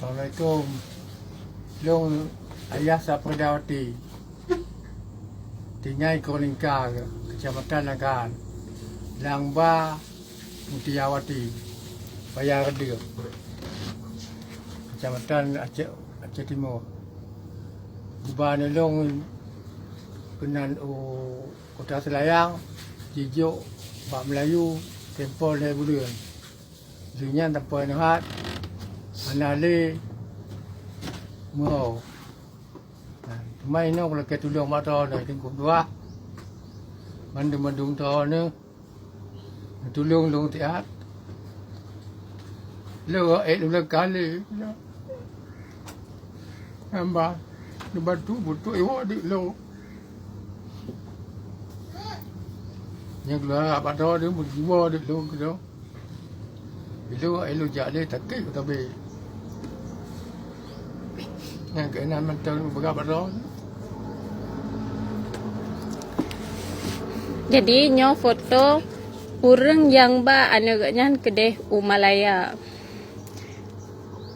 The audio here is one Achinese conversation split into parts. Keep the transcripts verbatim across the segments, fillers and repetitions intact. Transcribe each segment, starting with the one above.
Assalamualaikum. Lôn Ayah Sapridawati, tinggai Krong Lingka, Kecamatan Nagan, lam ba Mutiawati, Paya Reudeueng, Kecamatan Aceh, Aceh Timur. Geuba aneuk lôn keunan u Kota Selayang, jijok bak Meulayu tempoh lhèe buleuen. Lheueh nyan teumpat neuhat, hana lé meuho. Nah, teuma inoe kulakèe tulông bak droeneuh, teungku dua. Mandum-mandum droeneuh neutulông lôn siat. Lôn ék lôn kali. Nyan ba neubantu beutôi iwoe di lôn. Nyang keuluarga bak droeneuh meujiwoe di lôn keudroe. Ilôn, ilôn jak lé takét tabe. Nyang keunan mantong peugah bak droe. Jadi, nyoe foto ureueng nyang ba aneuk geuh nyan keudeh u Malaya.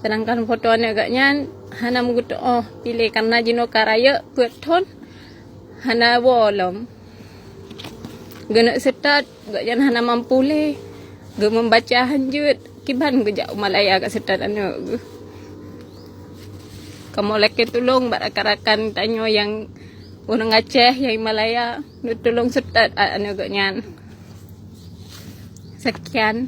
Sedangkan foto aneuk geuh nyan hana meugeuteuoh piléh, karena jinoe ka rayeuk peuet thon hana woe lom. Geuneuk seutôt, gobnyan hana mampu lé. Geumeubaca hanjeuet, kiban geujak u Malaya geuseutôt aneuk geuh. Kamoe lakèe tulông bak rakan-rakan tanyoe nyang ureueng Aceh nyang di Malaya, neutulông seutôt aneuk gobnyan. Sekian.